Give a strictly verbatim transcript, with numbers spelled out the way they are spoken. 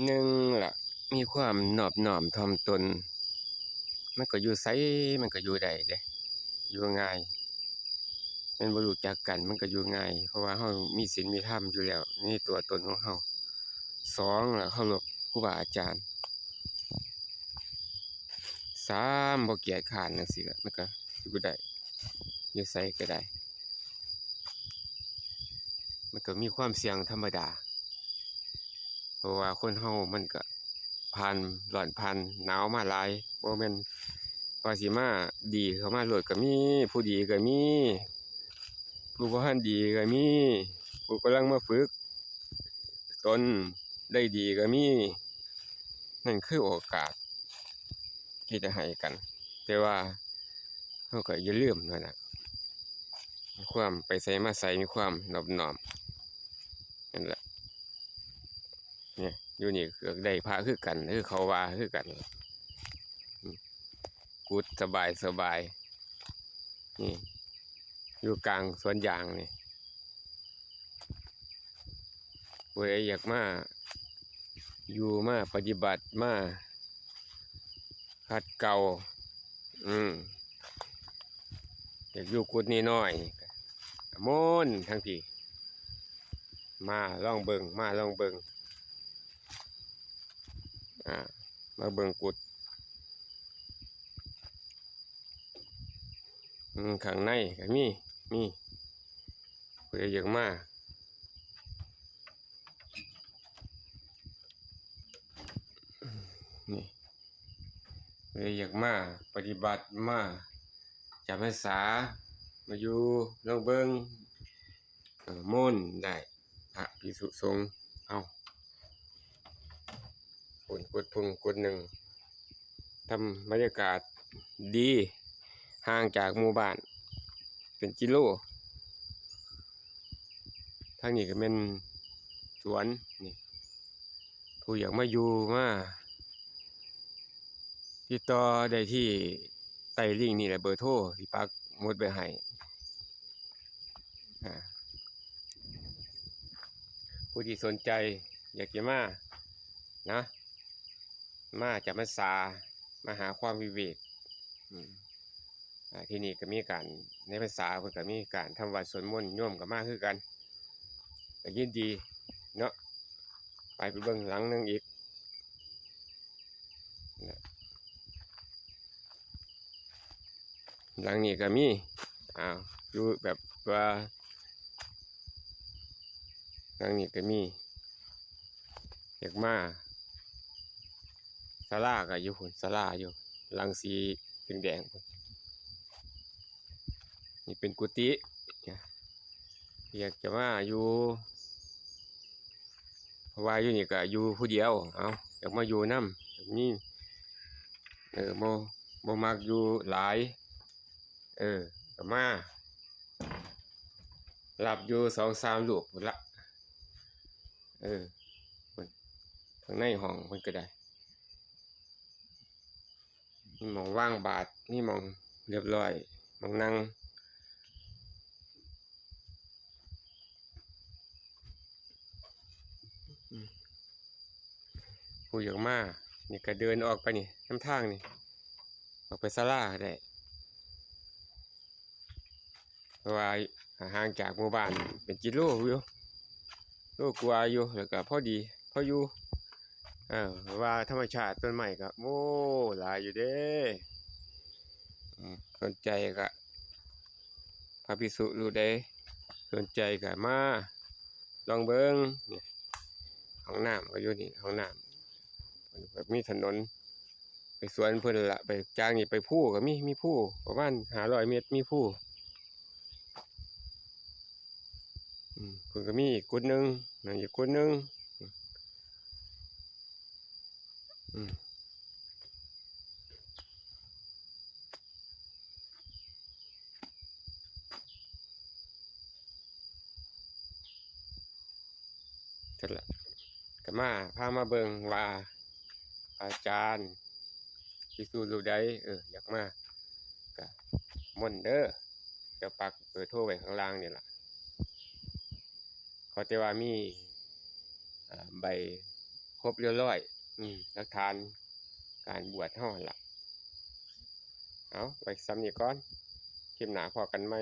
หนึ่งล่ะ มีความนอบน้อมถ่อมตน มันก็อยู่ไสมันก็อยู่ได้เด้ อยู่ง่าย แม่นบ่รู้จักกันมันก็อยู่ง่าย เพราะว่าเรามีศีลมีธรรมอยู่แล้วในตัวตนของเรา สองล่ะ เคารพครูบาอาจารย์ สาม บ่เกียจคร้านจั่งซี้ล่ะ มันก็อยู่ได้ อยู่ไสก็ได้ มันก็มีความเสี่ยงธรรมดา เพราะว่าคนเรามันก็ผ่านร้อนผ่านหนาวมาหลาย บ่แม่นว่าสิมาดีเข้ามาโลดก็มี ผู้ดีก็มี ผู้บ่ทันดีก็มี ผู้กำลังมาฝึกตนได้ดีก็มี นั่นคือโอกาสที่จะให้กัน แต่ว่าเราก็อย่าลืมนั่นน่ะ มีความไปไสมาไส มีความนอบน้อม นั่นแหละ เนี่ย อยู่นี่ก็ได้พระคือกัน คือเขาว่าคือกัน อืม กุดสบายสบาย นี่ อยู่กลางสวนยางนี่ ผู้ใดอยากมา อยู่มาปฏิบัติมา ขัดเกลา อืม อยากอยู่กุดน้อยๆ มนต์ทั้งพี่ มาลองเบิ่ง มาลองเบิ่ง อ่า มาเบิ่งกุด อืม ข้างในก็มี มี ผู้ใดอยากมา นี่ ผู้ใดอยากมาปฏิบัติ มาจำพรรษา มาอยู่ลองเบิ่ง เอ่อ มนต์ได้ พระภิกษุสงฆ์ เอ้า กุดพุ้นกุดหนึ่ง ทำบรรยากาศดี ห่างจากหมู่บ้านเป็นกิโล ทางนี้ก็แม่นสวน นี่ ผู้อยากมาอยู่มา ติดต่อได้ที่ใต้ลิงก์นี่แหละ เบอร์โทรที่ปักหมุดไว้ให้ อ่า ผู้ที่สนใจอยากจะมานะ มาจำพรรษา มาหาความวิเวก อืม อ่า ที่นี่ก็มีการ ในพรรษาเพิ่นก็มีการทำวัตรสวดมนต์ โยมก็มาคือกัน ก็ยินดีเนาะ ไป ไปเบิ่งหลังหนึ่งอีก หลังนี้ก็มี อ่า อยู่แบบว่า หลังนี้ก็มี อยากมา ศาลาก็อยู่พุ้น ศาลาอยู่ หลังสีแดงๆพุ้น นี่เป็นกุฏิ อยากจะมาอยู่ เพราะว่าอยู่นี่ก็อยู่ผู้เดียว เอ้า อยากมาอยู่นำ มี เออ บ่ บ่มักอยู่หลาย เออ ก็มา รับอยู่สองสามรูปพุ้นละ เออ พุ้น ข้างในห้องเพิ่นก็ได้ มีหม่องวางบาตร มีหม่องเรียบร้อย หม่องนั่ง อืม ผู้อยากมา นี่ก็เดินออกไปนี่ นำทางนี่ ออกไปศาลาก็ได้ เพราะว่าห่างจากหมู่บ้านเป็นกิโลอยู่ โลกว่าอยู่ แล้วก็พอดี พออยู่ เออ ว่าธรรมชาติต้นไม้ก็ โอ้ หลายอยู่เด้ อืม สนใจก็ พระภิกษุรูปใดสนใจก็มาลองเบิ่ง นี่ ห้องน้ำก็อยู่นี่ ห้องน้ำ แบบมีถนน ไปสวนเพิ่นละ ไปจากนี่ไปภูก็มี มีภูประมาณห้าร้อยเมตร มีภู อืม เพิ่นก็มีอีกกุดหนึ่ง นั่นอีกกุดหนึ่ง อืม นั่นล่ะ ก็มา พามาเบิ่งว่า อาจารย์ภิกษุรูปใด เออ อยากมา ก็มนต์เด้อ เดี๋ยวปักเบอร์โทรไว้ข้างล่างนี่ล่ะ ขอแต่ว่ามี อ่า ใบข บเรียบร้อย อืม หลักฐานการบวชเฮาหั่นล่ะ เอาไว้ส่ำนี้ก่อน คลิปหน้าพ้อกันใหม่